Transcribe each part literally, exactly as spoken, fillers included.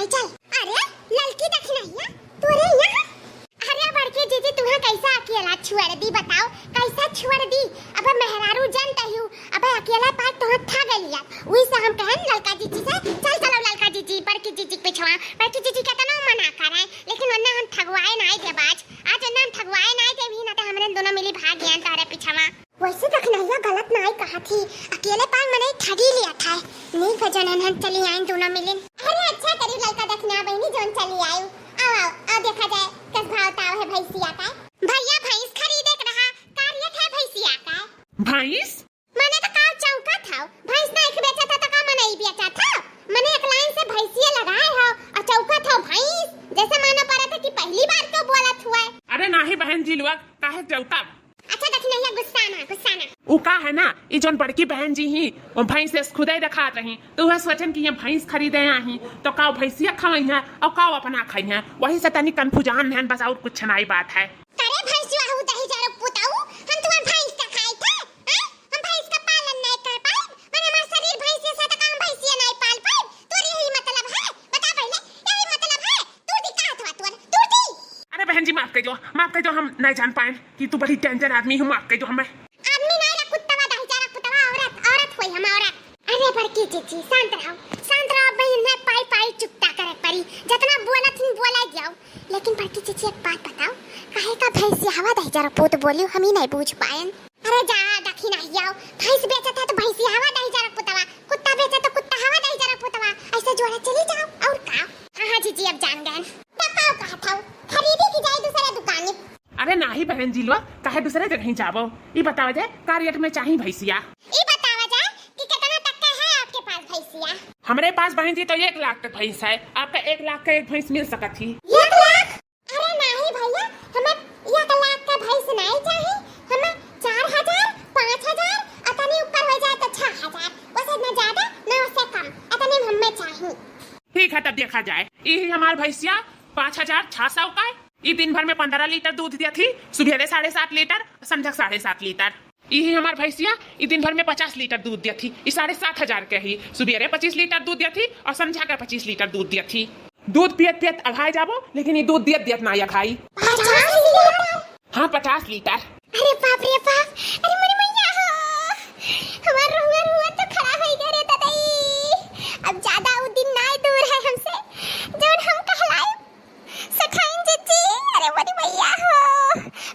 चल। अरे ललकी दखिनहिया, तोरे यहाँ? अरे बड़की जीजी, तुहे कैसा अकेला छोड़ दी बताओ, कैसा छोड़ दी? अबे मेहरारू जनत हू, अबे अकेला पाए तोहे ठग लिया। वही से हम कहेन ललका जीजी से, चल चलो ललका जीजी, बड़की जीजी के पिछवा। बड़की जीजी केतना मना करे, लेकिन ओन्ने हम ठगवाए नाई देब आज। आज ओन्ने हम ठगवाए नाई देब ही ना, तो हमरे दोनों मिली भाग गए तोहरे पिछवा। वैसे दखिनहिया गलत नाई कहत ही, अकेले पाए मनई ठगी लिया था। नहीं भजन हम चली आइन दोनों मिलिन। अरे अच्छा करी ललका दखिना बहिनी जौन चली आयु। आओ, आओ, आओ देखा जाए कस भाव ताव है भैंसिया का। भैया भैंस खरीदे के रहा, का रेट है भैंसिया का? भैंस? मने तो का चौका था, भैंस ना एक बेचा था तो का मनई बेचा था? मने एक लाइन से भैंसिया लगाए हो और चौका था भैंस, जैसे मानो पड़ा था कि पहली बार तो बोलत हुआ है। अरे नाही बहन जी लोग, काहे चौका? अच्छा दखिनहिया गुस्सा ना, गुस्सा ना। उ का है ना, ई जौन बड़की बहन जी ही, वो भैंस से खुदे देखात रही, तो वह सोचन कि ये भैंस खरीदे आही, तो का भैंसिया खवई है और का अपना खाई है, वही से तनी कन्फ्यूजन है बस, और कुछ नाई बात है। अरे भैंस जो आहू दही जरो पुताऊ, हम तुम्हार भैंस का खाई थे, हैं? हम भैंस का पालन नहीं कर पाए, माने हमार शरीर भैंस जैसा तो का हम भैंसिया नहीं पाल पाए? तोर यही मतलब है? बता पहले, यही मतलब है? तू दी का हथवा तोर, तू दी। अरे बहन जी, माफ कर दो, माफ कर दो, हम नहीं जान पाए कि तू बड़ी डेंजर आदमी हो, माफ कर दो हमें। आदमी नहीं रे कुत्तवा, दही जरा कुत्तवा, औरत, औरत होई हम, औरत। अरे बड़की जीजी, शांत रहो, शांत रहो, बहन है पाई पाई चुकता करे पड़ी, जितना बोलत ही बोला जाओ। लेकिन बड़की जीजी एक बात बताओ, काहे का भैंसिया हवा दही जरा पूत बोली, हम ही नहीं बूझ पाएन। अरे जा दखिनहिया, भैंस बेचत है तो भैंसिया हवा दही जरा पुतवा, कुत्ता बेचे तो कुत्ता हवा दही जरा पुतवा, ऐसे जोड़ा चली जाओ और का। हाँ हाँ जीजी, अब जान गए। तो का कहत हौ, खरीदी की जाए दूसरे दुकानी? अरे नाही बहन जी लोग, काहे दूसरे जगह ही जाबो? ई बतावा जाए का रेट में चाही भैंसिया? ई बतावा जाए कि कितना तक का है आपके पास भैंसिया? हमरे पास बहन जी तो एक लाख तक भैंस है, आपका एक लाख का एक भैंस मिल सकत ही। एक लाख? अरे नाही भैया, हमें एक लाख का भैंस नहीं चाही, हमें चार हजार, पाँच हजार, अतने ऊपर हो जाए तो छह हजार, वैसे ना ज्यादा ना उससे कम, अतने में हमें चाही। ठीक है, तब देखा जाए। यही हमार भैंसिया पाँच हजार छह सौ का है। ई दिन भर में पन्द्रह लीटर दूध देत ही, सुबेरे साढ़े सात लीटर, संझक साढ़े सात लीटर। यही हमार भैंसिया ई दिन भर में पचास लीटर दूध देत ही। ई साढ़े सात हजार के ही, सुबेरे पच्चीस लीटर दूध देत ही और संझा के पच्चीस लीटर दूध देत ही। दूध पियत पियत अघाई जाबो, लेकिन ई दूध दियत दियत ना अघाई। पचास लीटर? हाँ, पचास लीटर। अरे बाप रे बाप, अरे मोरी मैया हो, हमार रोआ रोआ तो खड़ा होई गए रे ददई। अब ज्यादा उ दिन नाय दूर है हमसे, जौन हम कहलाए सठाइन जीजी। अरे मोरी मैया हो,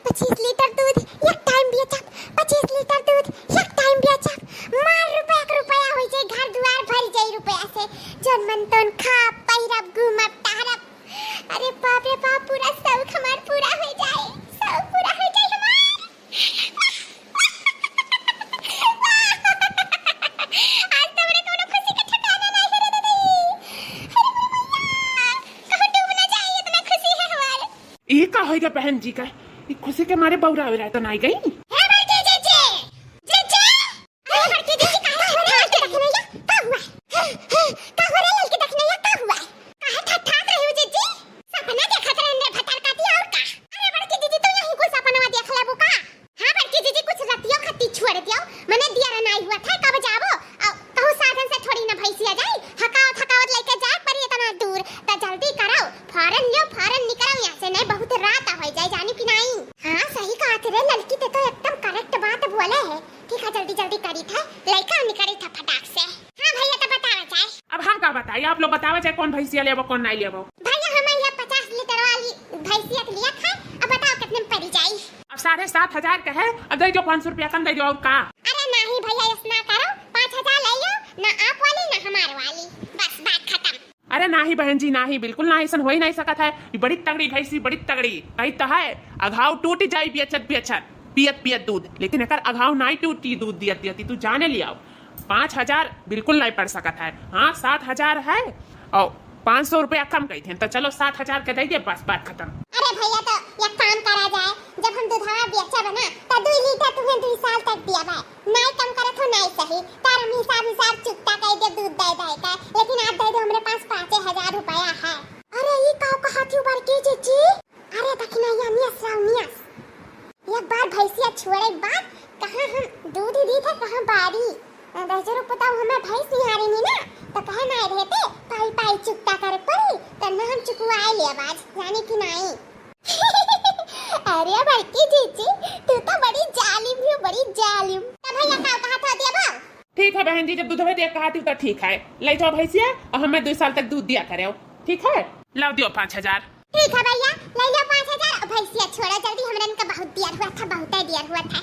पच्चीस लीटर दूध एक टाइम बेचब, पच्चीस लीटर दूध एक टाइम बेचब, मार रुपया के रुपया हो जाए, घर दुआर भर जाए रुपया से, जौन मन तौन खाब, पहिरब, घूमब, टहरब। अरे बाप रे बाप, पूरा शौक हमार पूरा हो जाए, शौक पूरा हो जाए हमार। आज तो हमरे कोनो खुशी के ठिकाना नहीं है रे दीदी। अरे मोर मैया, कहूँ डूब ना जाए, इतना खुशी है हमार। ई का होइगा बहन जी का? ई खुशी के मारे बौरावे रहे तो नाई गई। हे बड़की जीजी, जीजी, अरे बड़की जीजी, काहे हो रे ललकी दखिनैया? का हुआ? का हो रे ललकी दखिनैया, का हुआ? काहे ठठात रही हो जीजी? सपना देखत रहन रे भतार काटी और का? अरे बड़की जीजी, तू यही कुल सपनवा देख लेबू का? हाँ बड़की जीजी, कुछ रतियो खत्ती छोड़ दियो, मने दिया नाई हुआ था, कब जाबो? अ, कहूँ साधन से थोड़ी ना भैंसिया जाई, हकावत हकावत लेके जाए पड़ी इतना दूर, त जल्दी करो, फौरन लियो, फौरन निकलो यहाँ से, नहीं बहुत रात हो जाए, जानी कि नहीं? हाँ सही कहा थे रे ललकी, ते तो एकदम correct बात बोले है। ठीक है, जल्दी जल्दी करी था, लइका निकली था फटाक से। हाँ भैया, तो बतावा जाए। अब हम का बताई, आप लोग बतावा जाए कौन भैंसिया लेबो, कौन नहीं लेबो। भैया, हम ये पचास लीटर वाली भैंसिया के लिया था, अब बताओ कितने में पड़ी जाई? अब साढ़े सात हजार का है, अब दे दो पाँच सौ रुपया कम दे दो और का। अरे नहीं भैया, ऐसा ना करो, पाँच हजार ले लो, ना आप वाली ना हमार वाली, बस बात खत्म। अरे नाही बहन जी, नाही, बिल्कुल नाही, ऐसन हो ही नहीं सकत है। ये बड़ी तगड़ी भैंसी, बड़ी तगड़ी। कही तो है, अघाव टूट जाई बेचत बेचत, पियत पियत दूध, लेकिन एकर अघाव नाई टूटी, दूध दियत दियत, तू जाने लियाओ। पाँच हजार बिल्कुल नहीं पड़ सकत है। हाँ, सात हजार है और पाँच सौ रुपया कम कही थे, तो चलो सात हजार के दे दे, बस बात खत्म। अरे भैया, तो एक काम करा जाए, जब हम दूधवा बेचब ना, तो दो लीटर तुम्हें दो साल तक दिया भाई। नाई कम करत हो, नाई सही। तार हम हिसाब, हिसाब चुकता कई दे दूध दे दे का, लेकिन आप दे दो, हमरे पास पाँचे हजार रुपया है। अरे, ई का कहत हो बड़की जीजी? अरे, दखिनैया नियस रहो, नियस। एक बार भैंसिया छोड़े के बाद कहाँ हम दूध ही दी थे, कहाँ बारी। दहिजरो पुताऊ हमें भैंस निहारी नी ना, तो कहे ना रहते, पाई पाई चुकता करे पड़ी। आवाज जाने की नाई। अरे बड़की जीजी, तू तो बड़ी जालिम हो, बड़ी जालिम। तो भैया का कहा था, दिया बा? ठीक है बहन जी, जब दूधवे दे कहा थी तो ठीक है, ले जाओ भैंसिया और हमें दो साल तक दूध दिया करे, ठीक है? लाओ दियो पाँच हजार। ठीक है भैया, ले लो पाँच हजार और भैंसिया छोड़ो जल्दी, हमरन का बहुत दियर हुआ था, बहुत दियर हुआ था।